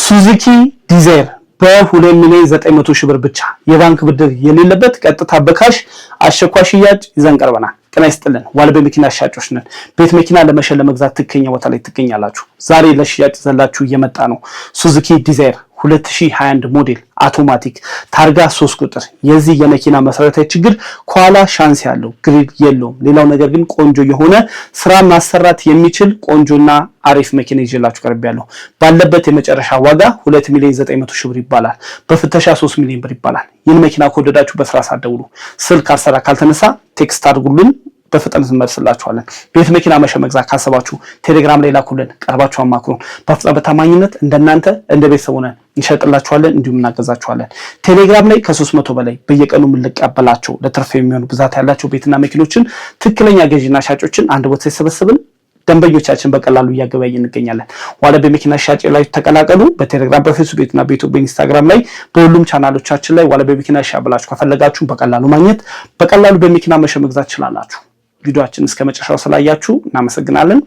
ሱዙኪ ዲዛይር በ2 ሚሊዮን 900 ሺህ ብር ብቻ፣ የባንክ ብድር የሌለበት፣ ቀጥታ በ cash፣ አስቸኳይ ሽያጭ ይዘን ቀርበናል። ጤና ይስጥልን። ዋልቤ መኪና ሻጮች ነን። ቤት መኪና ለመሸጥ ለመግዛት ትክክለኛ ቦታ ላይ ትገኛላችሁ። ዛሬ ለሽያጭ ይዘንላችሁ የመጣነው ሱዙኪ ዲዛይር 2021 ሞዴል፣ አውቶማቲክ፣ ታርጋ 3 ቁጥር። የዚህ የመኪና መሰረታዊ ችግር ከኋላ ሻንስ ያለው grill የለውም። ሌላው ነገር ግን ቆንጆ የሆነ ስራ ማሰራት የሚችል ቆንጆና አሪፍ መኪና ይዤላችሁ ቀርቤያለሁ። ባለበት የመጨረሻ ዋጋ 2 ሚሊዮን 900 ሺህ ብር ይባላል። በፍተሻ 3 ሚሊዮን ብር ይባላል። ይህን መኪና ከወደዳችሁ በስራ ሳትደውሉ፣ ስልክ ካልሰራ ካልተነሳ text አድርጉልን፣ በፍጥነት እንመልስላችኋለን። ቤት መኪና መሸጥ መግዛት ካሰባችሁ ቴሌግራም ላይ ላኩልን፣ ቀርባችሁ አማክሩን። በፍጥነት በታማኝነት እንደናንተ እንደ ቤተሰብ ሆነን እንሸጥላችኋለን፣ እንዲሁም እናገዛችኋለን። ቴሌግራም ላይ ከ300 በላይ በየቀኑ የምንቀበላቸው ለትርፍ የሚሆኑ ብዛት ያላቸው ቤትና መኪኖችን ትክክለኛ ገዢና ሻጮችን አንድ ቦታ የሰበሰብን ደንበኞቻችን በቀላሉ እያገበያየን እንገኛለን። ዋለ በመኪና ሻጭ ላይ ተቀላቀሉ። በቴሌግራም፣ በፌስቡክ እና በዩቲዩብ፣ በኢንስታግራም ላይ በሁሉም ቻናሎቻችን ላይ ዋለ በመኪና ሻጭ ብላችሁ ከፈለጋችሁ በቀላሉ ማግኘት፣ በቀላሉ በመኪና መሸጥ መግዛት ትችላላችሁ። ቪዲዮአችን እስከ መጨረሻው ስላያችሁ እናመሰግናለን።